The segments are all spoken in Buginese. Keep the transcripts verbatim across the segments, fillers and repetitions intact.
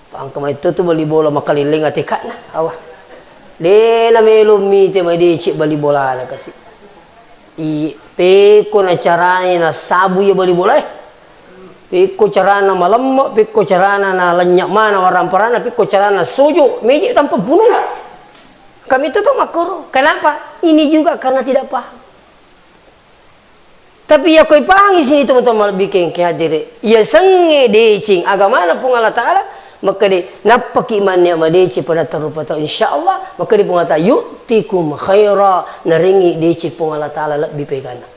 Engka mai tu, tu bali bola makalileng ateka'na, awa. De' namelo mite madeceng bali bolana kasi. I, pekko na carana nasabu iya bali bolae. Pekko carana malemme', pekko carana nalennye' mana waramparanna, pekko carana sojo, meje' tampa punoi. Kami tu to makkoro. Kenapa? Ini juga karena tidak paham. Tapi yakko ipahangi sini tomatoa malebbi kengke hadere, yasengnge deceng agamana Puang Allah Ta'ala, makkeda nappaki mannia madeceng padatta rupa tau, insya Allah, makkeda Puang Allah Ta'ala, "Yu'tikum khaira," narengngi deceng Puang Allah Ta'ala lebbi pegana.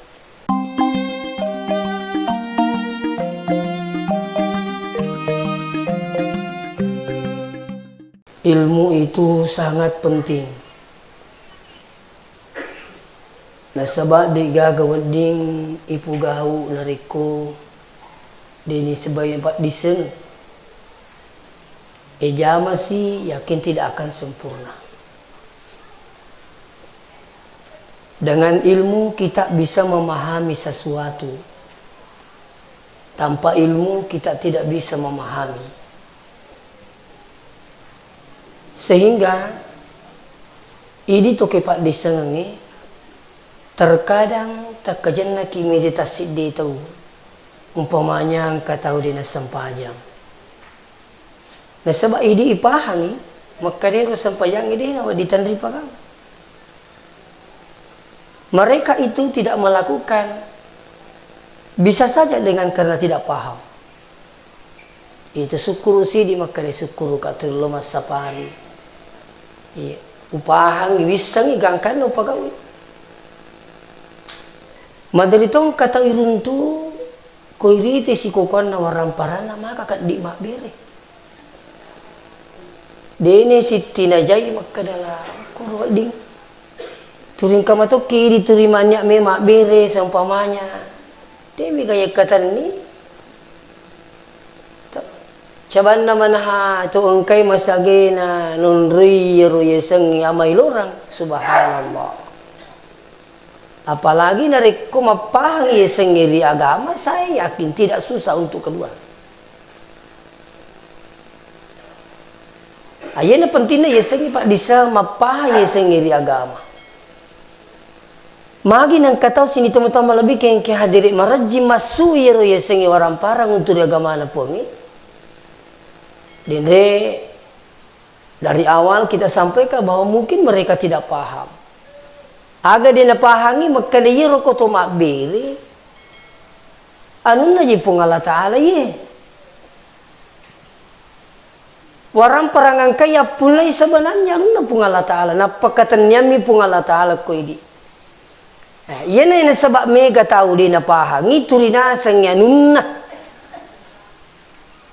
Ilmu itu sangat penting. Nasaba de'gaga wedding ipugau narekko de' nisebai paddisseng. Ejamasi, yakin tidak akan sempurna. Dengan ilmu kita bisa memahami sesuatu. Tanpa ilmu kita tidak bisa memahami. Sehingga idi to kepaddissengengnge, terkadang takkajennaki meditasi de' tau, umpamanya engka tau de' nassempajang. Nasaba idi ipahangi, makkeda ro sempajangnge de' nawedding ditanri pagau. Mereka itu tidak melakukan, bisa saja dengan karena tidak paham. Itu sukkuru sidi, makkeda sukkuru ka tullo massapari. Iya, upahangi, wissengngi gangkanna upagaui. Maderi tongka tau iruntu, ko irite sikokoanna waramparanna maka keddi mabbere. Dene sittinajai makkeda la koro wedding. Turingka matokki idi turi mannia me mabbere seumpamanya. Demi gaya katenni. Cabanna manaha to engkai masagena nonroi iyaro yasengnge amailorang. Subhanallah. Apalagi narekko mappahangi yasengnge ri agama, saya yakin tidak susah untuk keluar. Ayena pentingna yasengnge paddisseng, mappahangi yasengnge ri agama. Magi nengka tau sini tomatoa malebbi kengke hadere marejjing massu iyaro yasengnge waramparang untu ri agamana Puangnge. Denre dari awal kita sampaikan bahwa mungkin mereka tidak paham. Aga de' napahangi makkeda iyaro ko to mabbere anunna je Puang Allah Ta'ala ye. Waramparang engkai appunnai sebenarnya anunna Puang Allah Ta'ala, nappakatenniammi Puang Allah Ta'ala ko idi. Eh, iyana nasaba mega tau de' napahangi, turi nasengngi anunna.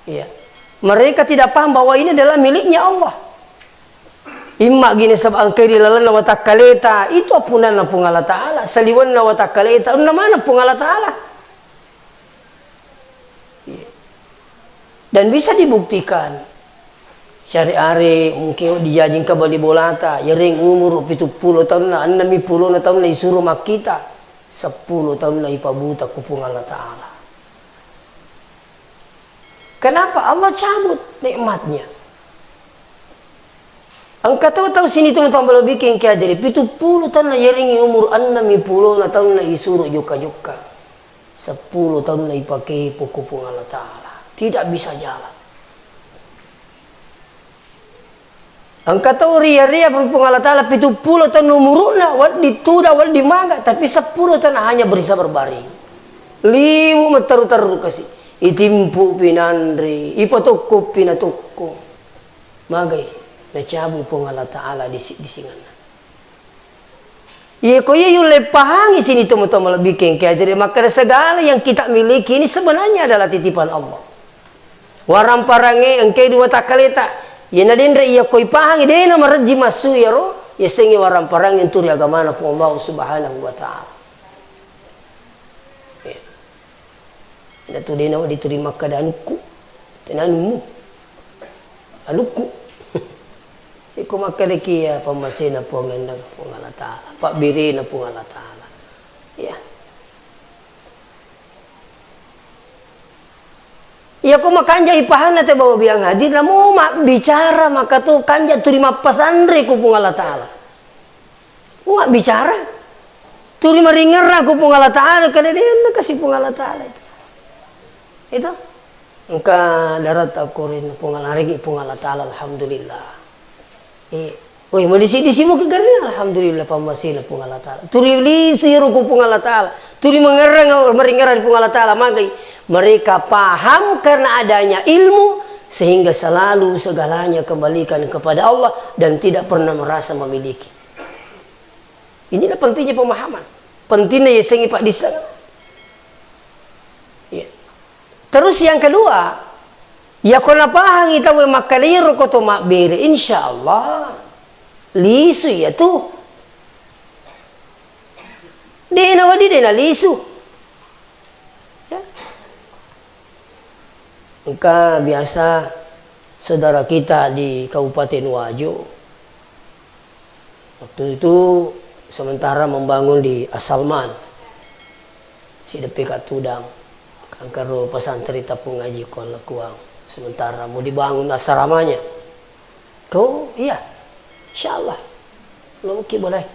Iya. Mereka tidak paham bahwa ini adalah miliknya Allah. Imma gini sebab engkai ri lalenna watakkaleta, itu appunnanna Puang Allah Ta'ala, saliwenna watakkaleta, anunna maneng Puang Allah Ta'ala. Iya. Dan bisa dibuktikan. Syari are mungkin dijajing ka bali bolata, yareng umuru pitu pulo taunna, enneng mi pulona taunna isuro makkita, seppulo taunna ipabuta ku Puang Allah Ta'ala. Kenapa Allah cabut nikmatnya? Engka to tau sini tu tau malebbi kengke hadere, pitu pulo taunna yarengngi umur enneng mi pulona taunna isuro jokka-jokka. Seppulo taunna ipake poko Puang Allah Ta'ala. Tidak bisa jalan. Engka tau ria-ria Puang Allah Ta'ala pitu pulo taunna umuru'na, wedding tuda, wedding maga, tapi seppulo taunna hanya bersabar baring. Liwu matteru-teru kasi. Itimpu pi nanre, ipatokko pi natokko. Magai, nacabu Puang Allah Ta'ala disi-, disinganna. Iya, ko iya yulle pahangi sini tomatoa malebbi kengke hadere, makkeda segala yang kita miliki ini sebenarnya adalah titipan Allah. Waramparangnge engkai dua takkaleta, iyana denre iya ko ipahangi, de' namarejji massu iyaro yasengnge waramparang untu ri agamana Puang Allah Subhanahu wa Ta'ala. Iya. Natu de' nawedding turi makkeda anukku, tena anummu. Anukku. Siko makkedaki iya pammasena Puang Enneng Puang Allah Ta'ala, pabbirina Puang Allah Ta'ala. Iya. Iyako makanja ipahanna te bawa biang hadir, namo mabbicara maka to kanja turi mappasanre ku Puang Allah Ta'ala. Mu mabbicara, turi maringerra ku Puang Allah Ta'ala, kada denna kasi Puang Allah Ta'ala itu. Itu. Engka darat akurin Puang Allah, rigi Puang Allah Ta'ala, alhamdulillah. Eh, woi, madisi-disi muki garni, alhamdulillah, pammasina Puang Allah Ta'ala. Turi lisu iyaro ku Puang Allah Ta'ala. Turi mangerrang, maringerrang Puang Allah Ta'ala. Magai mereka paham karena adanya ilmu, sehingga selalu segalanya kembalikan kepada Allah dan tidak pernah merasa memiliki. Inilah pentingnya pemahaman. Pentingnya yasengi Pak Disseng. Iya. Terus yang kedua, yako napahangi tauwe makkeda iyaro ko to mabbere, insya Allah lisu iya tu. De' nawedding de' nalisu. Ya. Engka biasa saudara kita di Kabupaten Wajo, waktu itu sementara membangun di Asalman, si depe Kak Tudang, kanker pesantren Tapung Aji Kuala Kuang, sementara mau dibangun asramanya. Oh iya, insya Allah, lo ki boleh.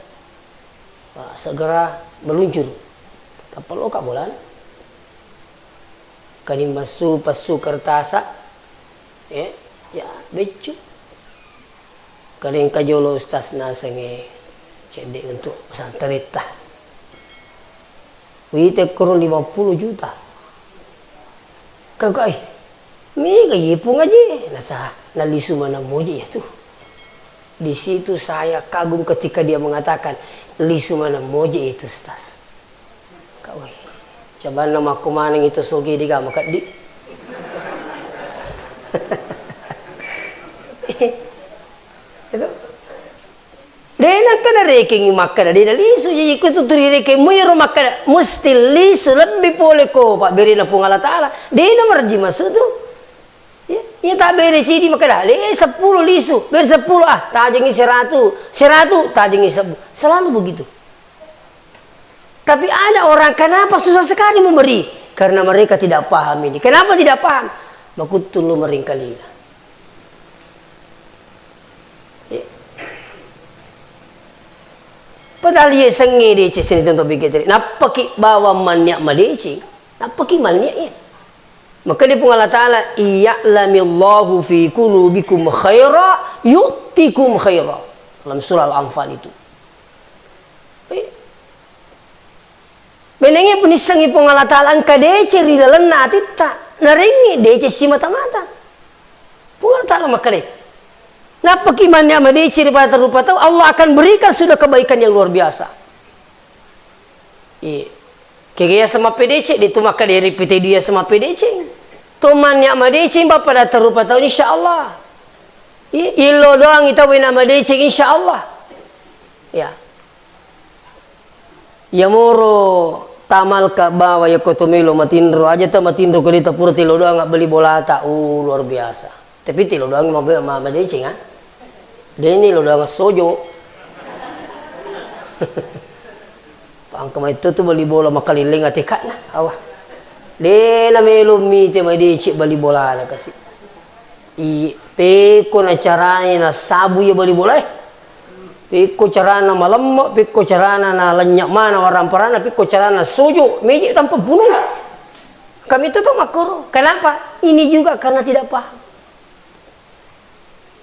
Wah, segera meluncur. Kapal lo Kak Bolan. Kani massu passu kertasa, eh, ya, beccu. Kani engka jolo ustaz nasengnge cedde untuk pesantren ta. Wite koro lima puluh juta. Kau kai, mega ye Puang Aji, nasa nalisu mana moje ya tu. Di situ saya kagum ketika dia mengatakan, "Lisu mana moje itu, Ustaz." Kawai. Cabanna makko maneng itu soge di gama kaddi. Itu. De' nengka narekengngi makkeda, de' nalisu. Jadi, iko tu turi rekengmu iyaro makkeda, musti lisu lebbi pole ko pabberena Puang Allah Ta'ala. De' namarji masu tu. Ya, iya tabbere cidi makkeda, de' seppulo lisu, bere seppulo ah, tajengi seratu, seratu, tajengi sebbu. Selalu begitu. Tapi ada orang, kenapa susah sekali memberi? Karena mereka tidak paham ini. Kenapa tidak paham? Makuttu lo meringkalina. Eh. Padahal iye sengnge deceng seni tonton pikir tadi. Nappaki bawang mannia madeceng. Nappaki mannia iya. Maka di Puang Allah Ta'ala, "Iya'lamillahu fi qulubikum khaira, yu'tikum khaira." Dalam surah Al-Anfal itu. Eh. Menengnge punissengngi Puang Allah Ta'ala engka deceng ri lalenna atitta, narengngi deceng simata-mata. Puang Allah Ta'ala makkeda, nappaki mannia madeceng ri pada rupa tau, Allah akan berikan sudah kebaikan yang luar biasa. Iya. Kega yaseng mappedeceng, de' tu makkeda ri pete dua yaseng mappedeceng. To mannia madeceng, bapa datta rupa tau, insya Allah. Iya, illo doang itau wena madeceng, insya Allah. Ya. Iyamoro tamalka bawa yakko to melo matinro, aja ta matinro ko de' ta pura telo doang abbali bolata. Uh, luar biasa. Tapi telo doang ma-, ma-, madeceng, ah. De' ni lo doang sojo. Pangka mai to tu bali bola makalileng atekana. Awa. De' na melo mite madeceng bali bolana kasi. I, pekko na carane na sabu iya bali bola, eh. Pekko carana malemma, pekko carana na lennye mana waramparana, pekko carana sojo, meje tanpa punung. Kami itu tuh makuru. Kenapa? Ini juga karena tidak paham.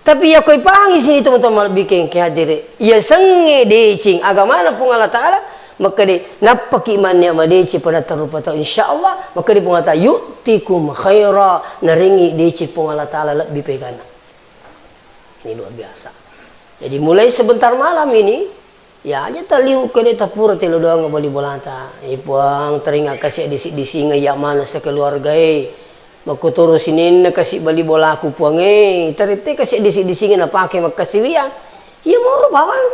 Tapi iya koi pahangi sini teman-teman lebih keng ke hadire. Iya sengnge deceng agamana Puang Allah Ta'ala, makkeda, nappaki mannia madeceng pada tarupa tau, insya Allah, makkeda Puang Allah Ta'ala, yu'tikum khaira, narengngi deceng Puang Allah Ta'ala lebbi pegana. Ini luar biasa. Jadi mulai sebentar malam ini, ya aja taliu kede tapura telo doang bali bolata. Eh, Puang, teringat kasih disi-disinga iya mana sekeluarga, eh. Makkutoro sininna kasi bali bolaku, Puang, eh. Tarette kasi disi-disinga napake makkasiwiang. Iya moro bawang.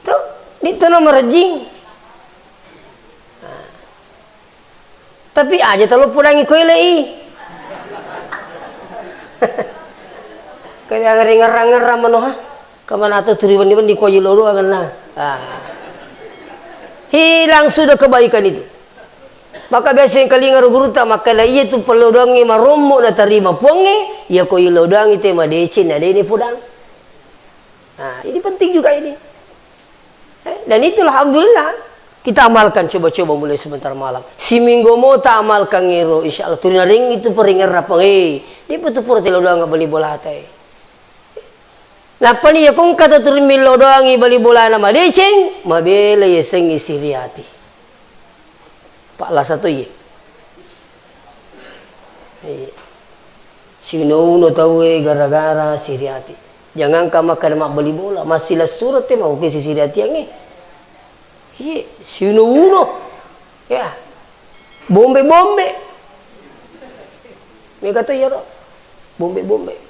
Tuh, dittono merejing. Nah. Tapi aja talo pudangi koelei. Kali angere ngerrang-ngerrang manoha. Kemana tuh turi wendi-wendi ko jelo doang kena. Ah. Hilang sudah kebaikan itu. Maka biasa engkalinga ro gurutta makkeda, iya tu pellodoangnge marommo natarima Puangnge, iya ko ilodoangngi te madeceng na deni podang. Nah, ini penting juga ini. Eh, dan itulah alhamdulillah kita amalkan coba-coba mulai sebentar malam. Siminggu mo ta amalkan ero, insya Allah tuli narengngi tu peringerra Puangnge. Depa tu pura telodoang bali bolata e. Nappani iya ko engka to tuli millau doangi bali bolana madeceng, mabela yasengngi Siriati. Pallasa to iye. Iya. Siuno-uno tauwe gara-gara Siriati. Jangankan makkeda mabbali bola, massilessureng te mau ke si Siriatiangnge. Iye, siuno-uno. Ya. Bombe-bombe. Mega to iyaro. Bombe-bombe.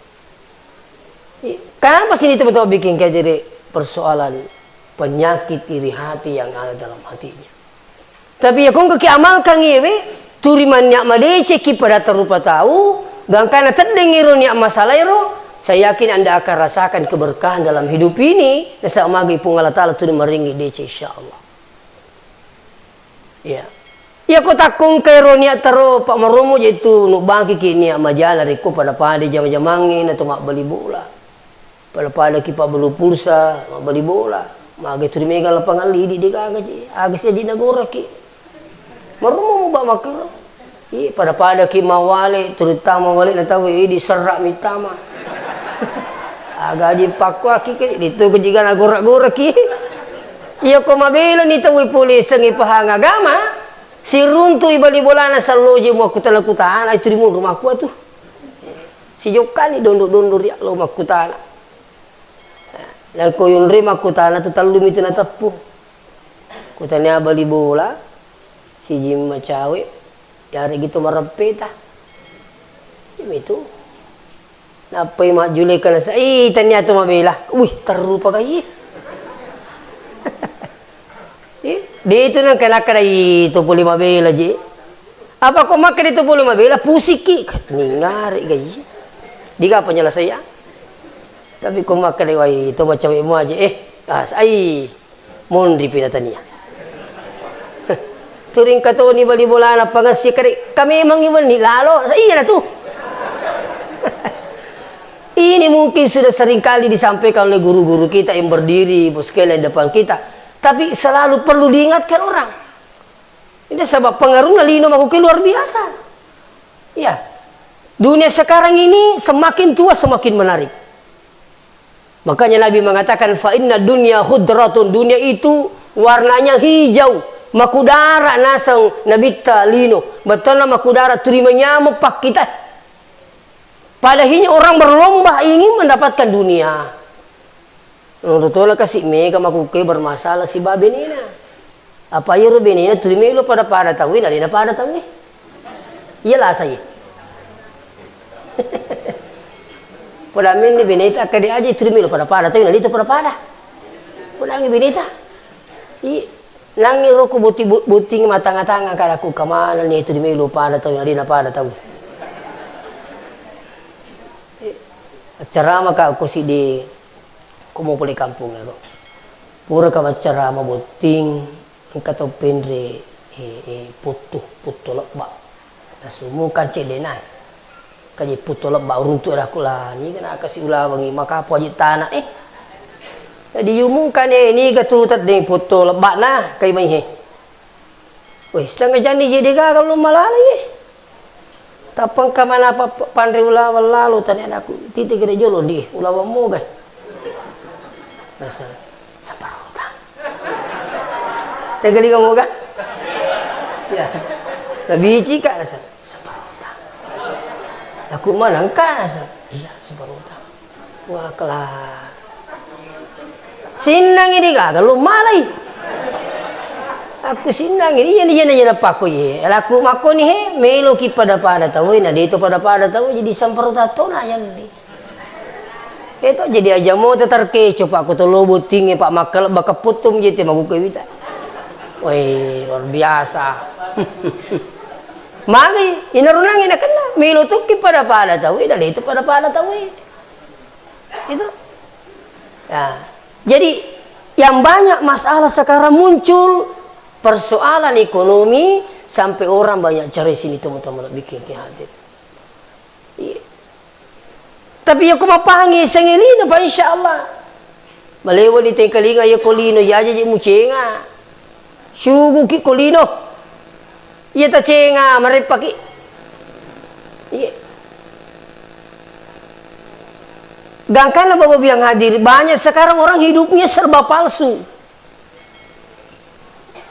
Kenapa sini teman-teman bikin kayak jadi persoalan penyakit iri hati yang ada dalam hatinya? Tapi iya ko engka ki amalkan iyewe, tuli mannia madecekki pada tarupa tau, gangkana teddeng ero nia masalah ero, saya yakin Anda akan rasakan keberkahan dalam hidup ini, nasaba magi Puang Allah Taala tuli maringi deceng, insya Allah. Iya. Iya ko takkongka ero nia taro, Pak, maromo je tu nubbangki ki nia majana rekko pada-pada jama-jamangnge na to mabbali bola. Pada-pada ki pabbelu pulsa, mabbali bola. Maga tuli mega lapangan lidi de gaga je. Aga si aji nagoraki. Maromo mu ba makkero. Iya, pada-pada ki mawale, terutama wale na tau idi serra mitama. Aga aji pakkuaki ke, itu kejiga nagora-goraki. Iya ko mabela ni tau pole sengi pahang agama, siruntu i bali bolana salloje mu aku tala kutana, itu di rumah aku tu. Sijokkani dondo-dondo ri allo makkutana. Nako yonroi makkutana tu tellumi tu nateppu. Kutania bali bola, siji macawe, yareggi to mareppeta. Iyami tu. Nappai majjuleka nasa, ih, tania to mabela. Wih, terrupa kai. Eh, de itu nang kena-kena itu pole mabela je. Apa ko makkeda itu pole mabela, pusikki. Ningare gai. Diga penyelesaian? Tapi ko makkeda wai to macawe mu aja, eh, as-, ai, monri pinatania. Turing katoni bali bolana pangessi kade, kami mengiwenni lalo. Iya na tu. Ini mungkin sudah seringkali disampaikan oleh guru-guru kita yang berdiri, Ibu sekalian, depan kita. Tapi selalu perlu diingatkan orang. Ini sebab pengaruhnya lino makuke luar biasa. Ya. Dunia sekarang ini semakin tua semakin menarik. Makanya Nabi mengatakan, "Fa inna dunya khudratun." Dunia itu warnanya hijau. Makudara naseng Nabitta lino. Betulna makudara tuli manyameng pakkita. Pada akhirnya orang berlomba ingin mendapatkan dunia. Menurut tola kasi mega makuke bermasalah siba benena. Apa iyaro benena tuli melo pada-pada tauwe, na dena pada tauwe. Iya lasa iya. Pada menni beneta kade aja tuli melo pada-pada tauwe, na dena pada-pada. Pada angi beneta. I, Nangngi roko boti-, bo-, botting matanga-tanga kada ku kamana ni itu di melo pada tau, na dena pada tau. Accarama ka ko siddi, ko mo pole kampung ero. Pura ka maccarama botting, engka to penre, eh, eh, puttu, puttu lebba. Nasumukang cedde nai. Kaji puttu lebba uruntu e, aku la niga nakasi ulawengi makapo aji tana e. Jadi yumungkane niga tu teddeng puttu lebbana kai mai he. Weh, setengah jani je de gaga lo malala ye. Tappengka manapa p-, panre ulaweng lalo tani anakku titi gere jolo di ulaweng moga. Naseng, "Saparutang." Tegaliga moga? Ya. Nabici ka naseng, "Saparutang." Aku maneng ka naseng, "Iya, saparutang." Wah, kela. Sinnang ini gaga lo malai. Aku sinnang ini, iya, iya, iya, napakko ye. Laku makkoni he, meloki pada-pada tau, na de to pada-pada tau, jadi samparuta to na yang di. Itu jadi aja mo te terkecoh, Pak, ko to lo bottinge, Pak, makkalebba kaputtum je te magukke wita. Woi, luar biasa. Magi, inarunangi nakenna, melo tokki pada-pada tau, na de to pada-pada tau. Itu. Ya. Jadi, yang banyak masalah sekarang muncul persoalan ekonomi, Sampai orang banyak cerai sini, teman-teman, bikin ki hadir. Iya. Tapi iya ko mappahangi sengelina, Pak, insya Allah. Malewa ni tengkalinga iya ko lino, iya aja je mucenga. Suguki ko lino. Iya tacenga, mareppaki. Iya. Gangkanna Bapak biang hadir, banyak sekarang orang hidupnya serba palsu.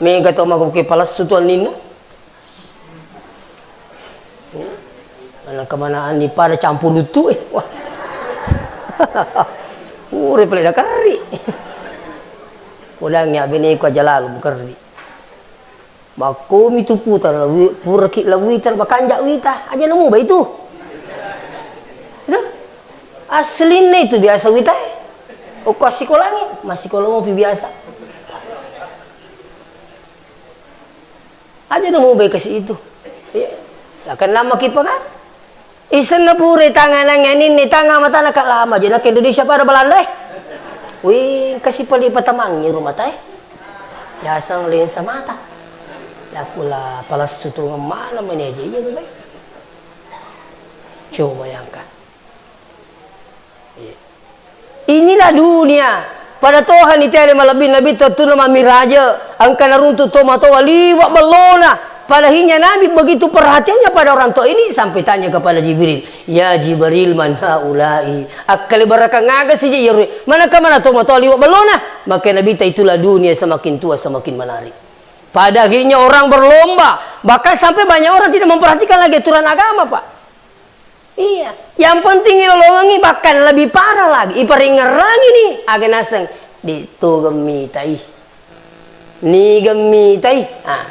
Mega to magoke palessu tu anninna. Ana kemanaan ni pada campur lutu, eh. Wah. Ure pale da kerri. Udangi abeneku aja lalu bukerri. Makkomi tu puta lawi-, puraki lawita, makanja wita, aja namu bai tu. Itu. Aslinna itu biasa wita, eh. Okko assikolangi, massikola mopi biasa. Aja namu bai kasi itu. Iya. Lah, kan lama ki pagar. Isenna pura tanganangnge ninni tanga matana ka lama je, naka Indonesia pada Belanda, eh. Wih, kasi pali patamangngi rumah ta, eh. Yaseng lensa mata. Yakula palessu tu mana mani aja iya, gai. Coba bayangkan. Iya. Inilah dunia. Pada toha ni tele malebbi Nabi, tentu na mammiraja, engka naruntuk tomatoa liwa bellona. Pada akhirnya Nabi begitu perhatiannya pada orang tua ini sampai tanya kepada Jibril, "Ya Jibril, man haula'i?" Akkalebarakang aga sije iyaro, manakka mana tomatoa liwa bellona? Maka Nabi ta, "Itulah dunia, semakin tua semakin menarik." Pada akhirnya orang berlomba, bahkan sampai banyak orang tidak memperhatikan lagi aturan agama, Pak. Iya, yang penting ilolongengi, bahkan lebih parah lagi, iparingngerangi ni, aga naseng, de to gemmitai. Ni gemmitai. Ah.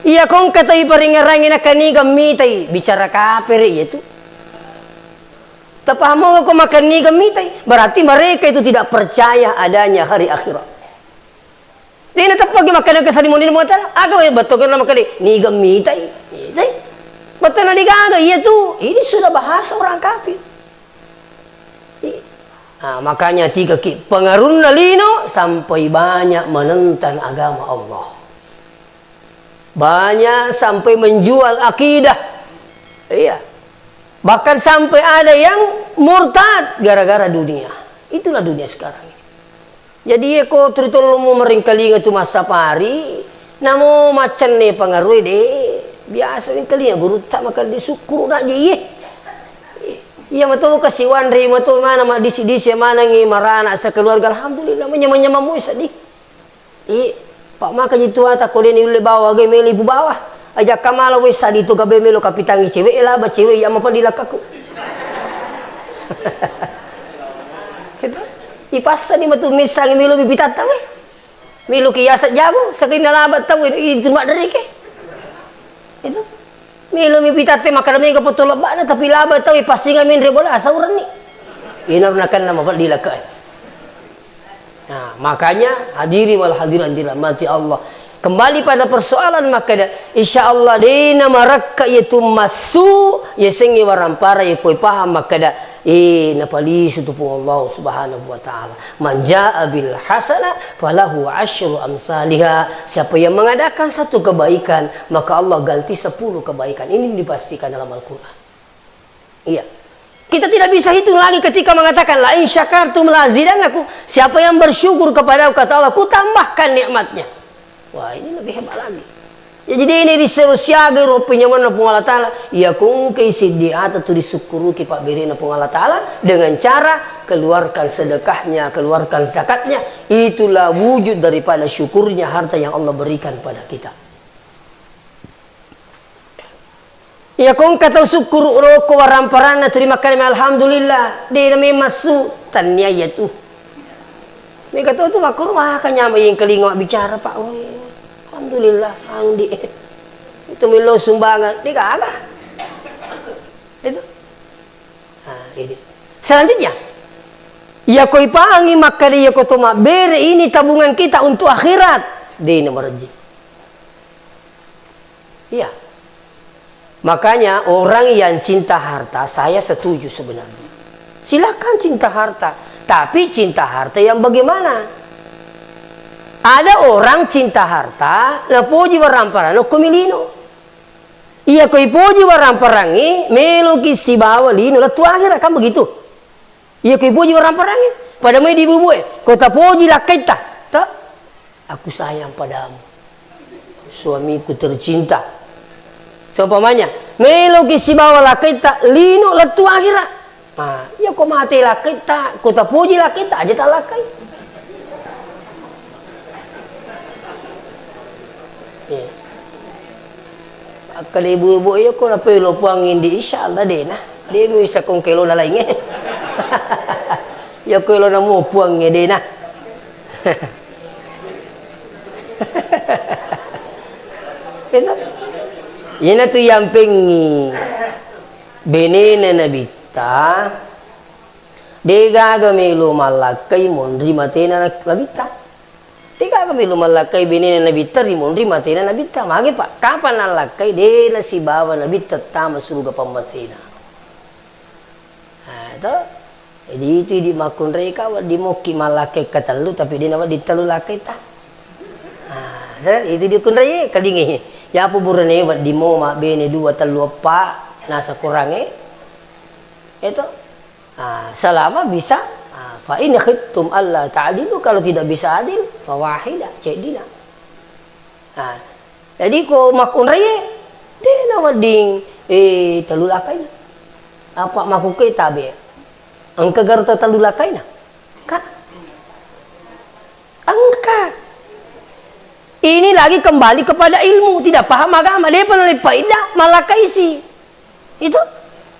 Iya, kongka tau iparingngerangi naka ni gemmitai, bicara kapere iya tu. Tapahamo ko makan ni gemmitai, berarti mereka itu tidak percaya adanya hari akhirat. Dena teppaki makkeda ke sarimunina Puang Allah Taala. Aga wae bettuanna makkeda, "Niga mitai?" Mitai. Bettuanna degaga, iya tu. Ini sudah bahasa orang kafir. I-, nah, makanya tiga ki pengaruhna lino sampai banyak menentang agama Allah. Banyak sampai menjual akidah. Iya. Bahkan sampai ada yang murtad gara-gara dunia. Itulah dunia sekarang. Jadi, iya ko tuli tollomu meringkalinga tu massapari, namo maccenne pangarue de, biasa ringkalinga gurutta makkeda sukkuru na je iye. Iya mato kasiwanre mato mana maddisi-disi manengi marana sekeluarga, alhamdulillah, manyamang-nyamang moi seddi. I, pa maka ji tuata ko deni ulle bawa gai meli bu bawa. Aja kamala wessa di tu gabe melo kapitangi cewek laba cewek ya mapa dilakaku. Gitu. Ipassa ni matu missangi melo mi pitatta we. Melo ki yasa jago, sakinna laba tau itu maddereke. Itu. Melo mi pitatte makkeda mega foto lebba'na, tapi laba tau ipassinga menre bola, asaurenni. Inaro nakenna mapeddi lakkae. Nah, makanya hadirin wal hadirat dirahmati Allah. Kembali pada persoalan makkeda, insya Allah dena marakka yaitu massu, yasengnge warampara yakoi paham makkeda, eh, napalisu tu Puang Allah Subhanahu wa Ta'ala. Man jaa bil hasanah falahu asyru amsaliha. Siapa yang mengadakan satu kebaikan, maka Allah ganti sepuluh kebaikan. Ini dipastikan dalam Al-Quran. Iya. Kita tidak bisa hitung lagi ketika mengatakan, "La in syakartum la azidannakum." Siapa yang bersyukur kepada-Ku, kata Allah, Ku tambahkan nikmatnya. Wah, ini lebih hebat lagi. Ya, jadi ini disuruh siaga rupa nyamanna Puang Allah Ta'ala. Iya, kongkai seddi ata tu disukkuruki pabberena Puang Allah Ta'ala dengan cara keluarkan sedekahnya, keluarkan zakatnya. Itulah wujud daripada syukurnya harta yang Allah berikan pada kita. Iya, kongka tau sukkuru roko waramparanna tuli makkeda, "Alhamdulillah, de name massu." Tannia iya tu. Mega to tu makkuru, "Wah, kanyama yengkalinga mabbicara, Pak. Woi, alhamdulillah, anu di." Itu melo sumbangan, de gaga. Itu. Nah, ini. Selanjutnya, iya koi pangi makkeda iya ko to mabbere ini tabungan kita untuk akhirat. De na marejji. Iya. Makanya orang yang cinta harta, saya setuju sebenarnya. Silakan cinta harta, tapi cinta harta yang bagaimana? Ada orang cinta harta, napoji waramparanna okko milino. Iya ko ipoji waramparangnge, meloki sibawa lino lettu akhera, kan begitu? Iya ko ipoji waramparangnge, pada mai di bubue, ko tapoji lakkaitta, ta? Aku sayang padamu, suamiku tercinta. Seumpamanya, meloki sibawa lakkaitta lino lettu akhera. Ah, iya ko mate lakkaitta, ko tapoji lakkaitta, aja talakkai. Iya. Akkeda ibu-ibu, iya ko napelo puang indi, insya Allah dena. De muisa kong kelona laingnge. Iya ko elona mu puangnge dena. Itu. Iyana tu yampengngi benena nabitta. Degaga melo mallakkai monri matena nabitta. Degaga melo mallakkai benena nabitta ri monri matena nabitta. Mage, Pak? Kapang nallakkai? De nasibawa nabitta tama suruga pammasena. Nah, to. Jadi itu idi makkunrai ka wedding mokki mallakkai katellu, tapi de nawedding tellu lakkai ta. Nah, to, itu dikunrai kalingi. Yapu burane wedding mo mabbene dua, tellu, eppa, nasa kurange. Itu. Ah, selama bisa, ah, fa in khiftum alla ta'dilu, kalau tidak bisa adil, fa wahida, ceddina. Ah, jadi ko makkunraie, de nawedding, eh, tellu lakkaina. Apa makkukkue tabe? Engka garo tau tellu lakkaina? Ka? Engka. Ini lagi kembali kepada ilmu, tidak paham agama. Depa nalai faedah, malakkaisi. Itu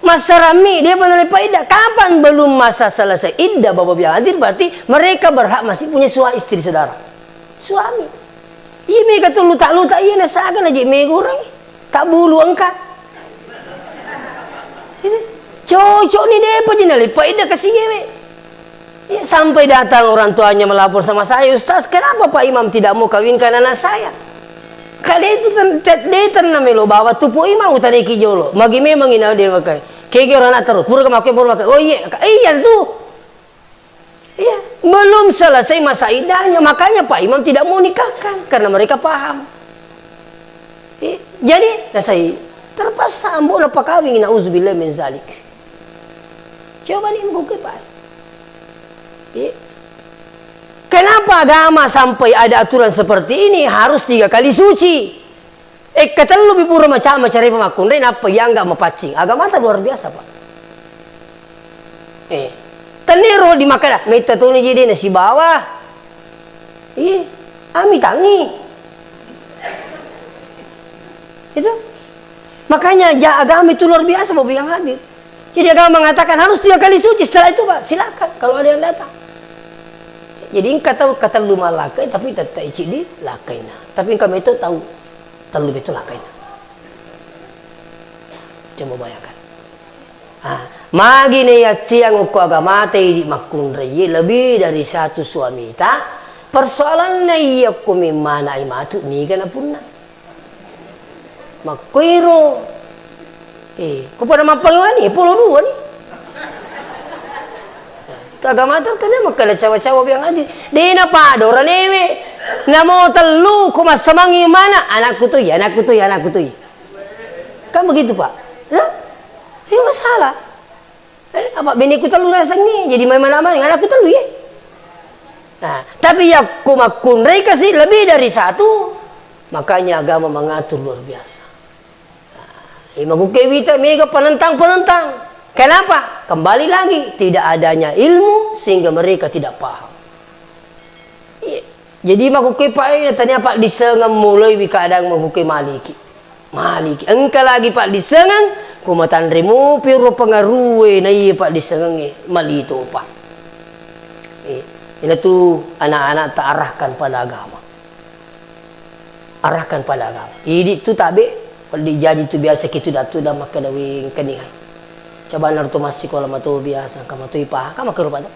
masarammi, depa nalai faedah. Kapan belum masa selesai iddah, Bapak Biang Hadir, berarti mereka berhak masih punya sua-, istri saudara. Suami. Iya, mega tu luta-luta, iya, nasaga naji mega orang. Tak bulu engka. Cocok ni, depa ji nalai faedah kasi yewe. Ya, sampai datang orang tuanya melapor sama saya, "Ustaz, kenapa Pak Imam tidak mau kawinkan anak saya?" Ka de tu ten-, te-, de tenna melo bawa tu Pak Imam, utaniki jolo. Magi memang ina de makai. Kege orang nak terus. Pura ke makai, pura makai. Oh iya, ka-, iya tu. Iya, belum selesai masa iddahnya, makanya Pak Imam tidak mau nikahkan karena mereka paham. Iya, jadi nasai terpaksa ambo napakawing, nauzubillah min zalik. Coba ni buku, Pak. Iya. Kenapa agama sampai ada aturan seperti ini harus tiga kali suci? Ekka tellu mi pura maca-, macarepa makkunrai, nappa iangga mapaccing. Agamata luar biasa, Pak. Eh, tenniro di makkeda, metta toni je de nasibawa. Iya, ami tangi. Itu. Makanya ja-, agama itu luar biasa, Bapak yang hadir. Jadi agama mengatakan harus tiga kali suci, setelah itu, Pak, silakan kalau ada yang datang. Jadi engka tau katellu malakkai, tapi tettai ciddi lakkaina. Tapi engka meto tau tellu meto lakkaina. Coba bayangkan. Ah, magi naiyacciyang okko agamata idi makkunrai lebih dari satu suamita, persoalanna iya ko memmanai matu niga napunna. Makkuiro. Eh, ko pada mappangewani, polo dua ni. Kaga mata tania makkeda cawa-cawa biang adi. Dena pada oranewe. Namo tellu ko massamangi mana? Anakku tu iya, anakku tu iya, anakku tu iya. Kan begitu, Pak? Hah? Tidak masalah. Eh, apa beneku tellu nasengnge, jadi main mana-mana, anakku tellu, ye. Nah, tapi yakko makkunrai kasi lebih dari satu, makanya agama mengatur luar biasa. Nah, eh, makuke wita mega penentang-penentang. Kenapa? Kembali lagi, tidak adanya ilmu sehingga mereka tidak paham. Iya. Jadi makuke pae tania paddissengeng mulai wi kadang makuke maliki. Maliki. Engka lagi paddissengeng, ko matanre mupi ro pengaruhe na iya paddissengengnge, malito pa. Eh, inatu anak-anak ta arahkan pada agama. Arahkan pada agama. Idi tu tabe, peddi jaji tu biasa kitu datu dan makkeda wi engkani hai. Coba naruto massikola mato biasa, engka matoi pa, ka makkerupa tu.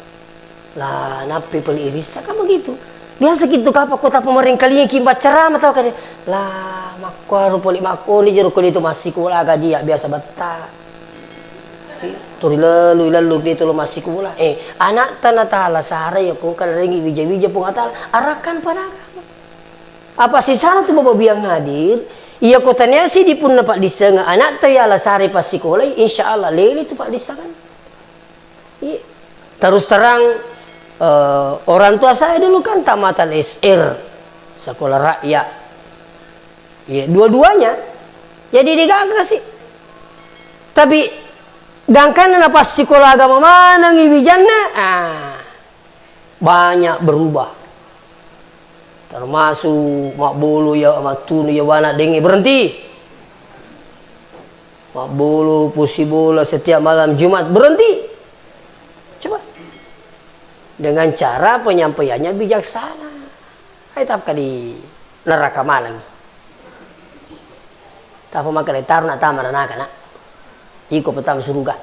Lah, nappi peli irissa, kan begitu. Biasa kitu kapang ko tappa marengkalinga ki baccarama tau kade. Lah, makkuaro poli makkoni jero ko de to massikola gaji ya biasa betta. Turi lelu, lelu de to lo massikola. Eh, anak tana tala sara ya ko kada rengi wija-wija Puang Taala. Arahkan pada agama. Apa sisana tu Bapak biang hadir, Iya ko tania sidi punna paddissengeng anakta yala sare passikolai, insya Allah lele tu paddissengenna. Iya. Terus terang, eh, orang tua saya dulu kan tamatan S R, sekolah rakyat. Iya, dua-duanya. Jadi digaga sih. Tapi gangkanna napassikola agama manengi wijanna, ah, banyak berubah. Termasuk mabbolo ya, mattunu ya wana dengi, berhenti. Mabbolo, pusi bola setiap malam Jumat, berhenti. Coba. Dengan cara penyampaiannya bijaksana. Ai tapka di neraka maneng. Tapa maka le taruna tama nanaka, Nak. Iko pertama suruga.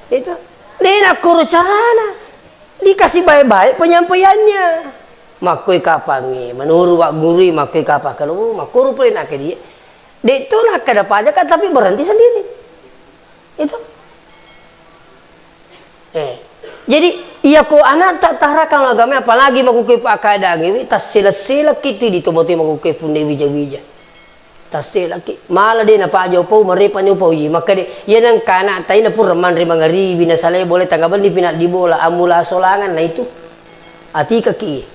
Itu. De nakkoro carana. Dikasih baik-baik penyampaiannya. Makkoi kapangngi, menurut Wak Guru, makkoi kapang kalau makkoro pole nakke dia. Dek tu nakkeda pajak kan, tapi berhenti sendiri. Itu. Eh. Jadi, iya ko anak tak tarakang agama, apalagi makkukue pakkadangiwi, tassela-selaki tu di tomatoe makkukue punne wija-wija. Tasselaki, mala de napaja upau, marepa ni upau, iya, makkeda, iya nengka anak taina pura manre mangaribi, nasalai bola tangga benni pina di bola, amula solangan, na itu. Atikaki.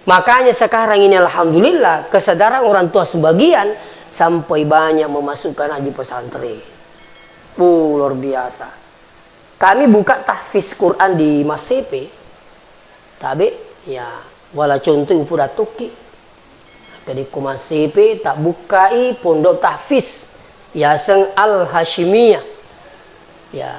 Makanya sekarang ini alhamdulillah, kesadaran orang tua sebagian sampai banyak memasukkan anak di pesantren. Uh, luar biasa. Kami buka tahfiz Quran di Masepe, tabe, ya, wala contoh upu datokki. Jadi ko Masepe, tabbukkai pondok tahfiz, yaseng Al Hashimiyah. Ya,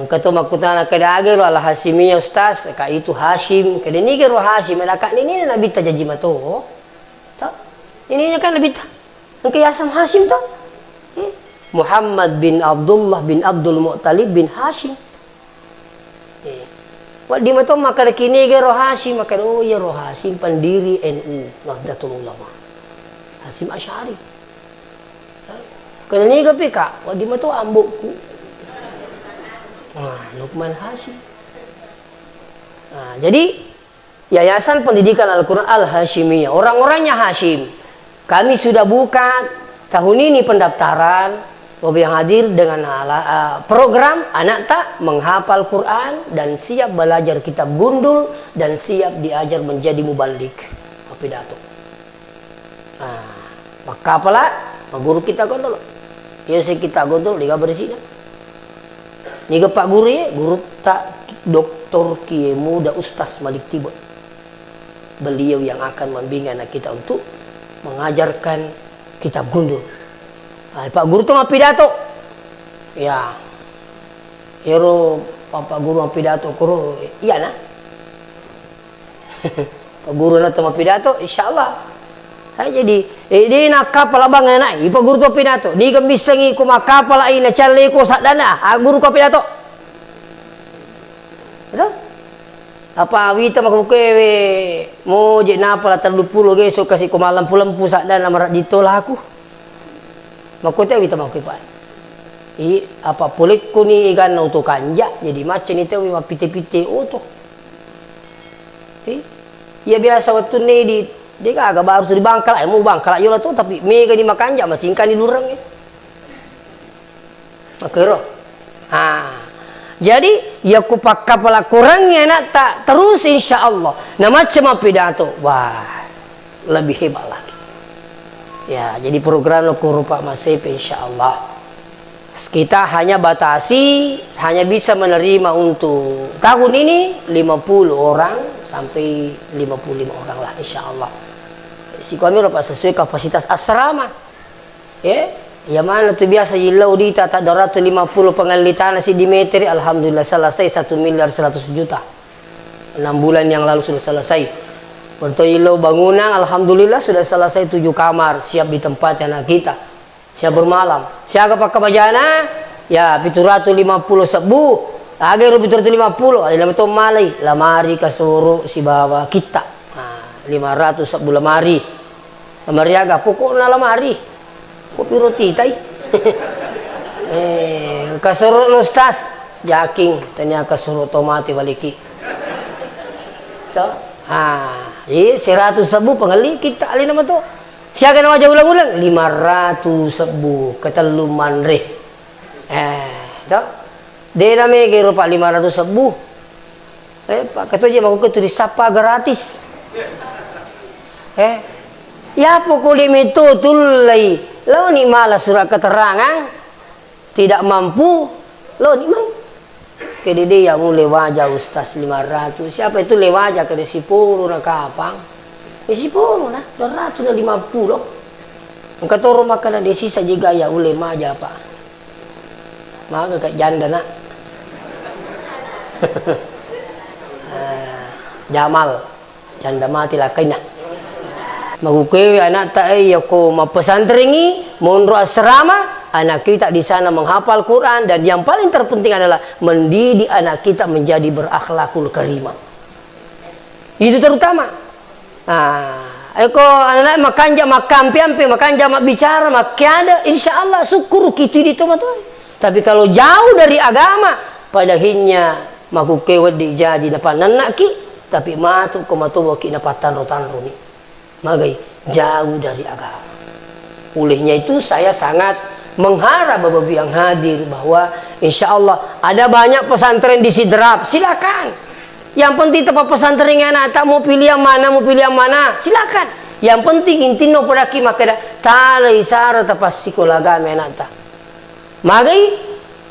engka to makkutana, "Keda aga ro Al Hashimiyah, Ustaz?" Ka itu Hashim. Keda niga ro Hashim? Ada kak nini Nabi ta jaji mato. Ta? Ininya kan Nabi ta. Engka yaseng Hashim to? Eh, Muhammad bin Abdullah bin Abdul Muttalib bin Hashim. Eh, wedding mato makkeda kinega ro Hashim, makkeda, "Oh iya ro Hashim, pendiri N U, Nahdlatul Ulama. Hashim Asy'ari." Kena niga pi, Kak? Wedding mato ambokku. Nah, Lukman Hashim. Nah, jadi Yayasan Pendidikan Al-Quran Al-Hashimiyah, orang-orangnya Hashim. Kami sudah buka tahun ini pendaftaran, Bapak yang hadir, dengan ala-, eh, program anak tak menghafal Quran dan siap belajar kitab gundul dan siap diajar menjadi muballig. Mapidato. Ah, makkapala, magguru kita gondolo. Iya si kita gondolo, dega bersihna. Niga Pak Guru ya? Guru tak Doktor Kiai Muda Ustaz Malik Tibo. Beliau yang akan membimbing anak kita untuk mengajarkan kitab gundul. Ah, Pak Guru tu mappidato. Ya. Ero Bapak Guru mappidato koro, iya na. Pak Guru na to mappidato, insyaallah. Hai, jadi, eh, de nakkapala bang anak, i Pak Guru to pidato. Niga missengi ko makkapala i na calle ko saddana, ah, guru ko pidato. Betul? Apa wita makkukewe moje napala tellu pulo geso kasi ko malempu-lempu saddana maraddi tolaku. Makkote wita makkukewe. I, apa polekko ni iganna oto kanja, jadi macca ni tau mappite-pite oto. Eh, iya biasa wettunna di, de gaga baru ri Bangkala, eh, mu Bangkala yola tu, tapi mega ni makanja, macingka ni lureng, eh. Makero. Ah. Jadi, iya ku pakkapala Qurangnge anak tak terus, insya Allah. Na macca mappidato. Wah, lebih hebat lagi. Ya, jadi program lo kurupa masepe, insya Allah. Kita hanya batasi, hanya bisa menerima untuk tahun ini lima puluh orang sampai lima puluh lima orang lah, insya Allah. Sikomiro, Pak, sesuai kapasitas asrama. Ya, ya mana tu biasa yillau dita tak dua ratus lima puluh pengelli tanah si di meteri, alhamdulillah selesai satu miliar seratus juta. Enam bulan yang lalu sudah selesai. Untuk yillau bangunan, alhamdulillah sudah selesai tujuh kamar, siap ditempati anak kita. Siap bermalam. Siaga pakkabajana? Ya, pitu ratu lima pulo sebbu. Aga ero pitu ratu lima pulo, ada lama to malai, lamari, kasoro, sibawa kitta. Nah, lima ratu sebbu lamari. Lamari aga? Pokokna lamari. Kopi roti tai. Eh, kasoro no stas. Jaking, tania kasoro to mati waliki. To? Ha. Jadi, seratu sebbu pengelli kita alena mato. Siaga nawaja uleng-uleng? Lima ratu sebbu, ketellu manre. Eh, to? De namega ero, Pak, lima ratu sebbu. Eh, Pak, ketua je mako tu disappa gratis. Eh, ya pokok de meto tullai. Laoni mala surat keterangan. Tidak mampu, laoni mai. Kede de ya mulle waja, Ustaz, lima ratus. Siapa itu le waja, kede sipolo na kapang? Ya sipolo na, dua ratus na lima puluh. Engka toro makkeda de sisa je gaya ulle maja, Pak. Maga ka janda, Nak. Ah, Jamal. Janda mati lakkainna. Makukkewe anakta e, iyako mappesantrengi, monro asrama, anak kita di sana menghafal Quran, dan yang paling terpenting adalah mendidik anak kita menjadi berakhlakul karimah. Itu terutama. Ah, eko anak makanja makkampe-ampe, makanja mabbicara, makkeada, insya Allah sukkuruki tu di tomatoa. Tapi kalau jauh dari agama, pada akhirnya makukkewe wedding jaji napannennaki, tapi matu ko matoboki napattanro-tanroni. Magai jauh dari agama. Olehnya itu saya sangat mengharap Bapak Ibu yang hadir bahwa insya Allah ada banyak pesantren di Sidrap, silakan. Yang penting tempat pesantren anakta, mau pilih yang mana, mau pilih yang mana, silakan. Yang penting intinna podaki makkeda, talai sara tapassikola agama anakta. Magai,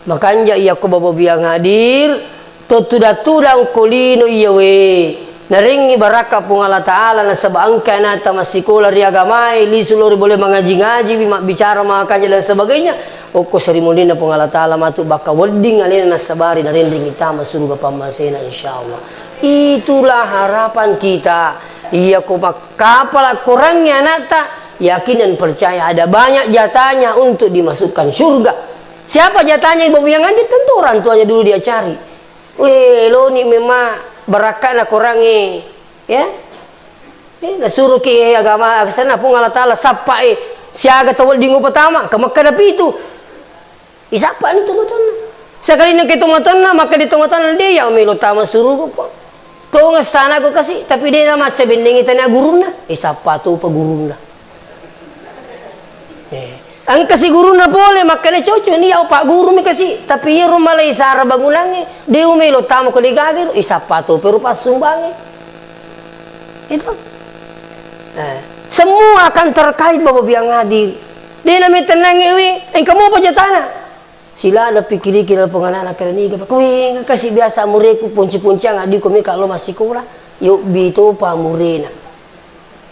makanja iyako Bapak Ibu yang hadir, to tudang-tudang ko lino iyawe. Narengngi barakka Puang Allah Ta'ala, nasaba engka anakta massikola ri agamae, lisu lao ri bola mangaji-ngajiwi, mabbicara makanja dan sebagainya. Okko sarimunrinna Puang Allah Ta'ala matu bakka wedding alena nassabari narenrengngi tama suruga pammasena, insya Allah. Itulah harapan kita. Iyako makkapala korangngi anakta, yakin dan percaya ada banyak jatahnya untuk dimasukkan surga. Siapa jatahnya, Ibu yang hadir? Tentu orang tuanya dulu dia cari. Weh, loni memang barakkana korangnge, ya. Eh, nasuroki, eh, agama, sana Puang Allah Ta'ala sappa, eh, siaga tau wedding upatama, ke Mekah dapi itu. Isappani tomatoanna. Sakalinna ke tomatoanna, makkeda tomatoanna, de ya melo tama suruga, Puang. Tongeng sana ko kasi, tapi de namacca bennengngi tania gurunna. Isappa topa gurunna. Eh, engkasi gurunna pole, makkeda cocok ni, ya Pak Guru mi kasi, tapi iyaro malai sara bangunangnge, de umelo tama ko de gaga ro, isappa topa ro passumbangnge. Itu. Eh, semua akan terkait Bapak Ibu yang hadir. De nametennangngi wi, engka mopa jatana. Silana pikiriki dalam penganana kala niga, kuinga kasi biasa mureku ponci-ponciang addiku meka lo massikola, yobbi topa murena.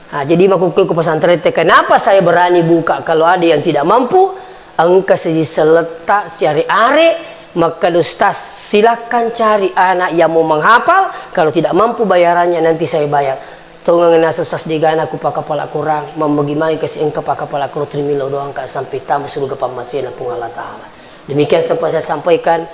Ha, jadi makkukku ku pesantren te, kenapa saya berani buka kalau ada yang tidak mampu? Engka siji seletta siare-are, makkeda ustaz, silakan cari anak yang mau menghafal, kalau tidak mampu bayarannya nanti saya bayar. Tongeng nasa ustaz degana ku pakapala Quran, mammagi mai kasi engka pakapala Quran trimilo doang ka sampai tama surga pammasena Puang Allah Ta'ala. Demikian sempat saya sampaikan.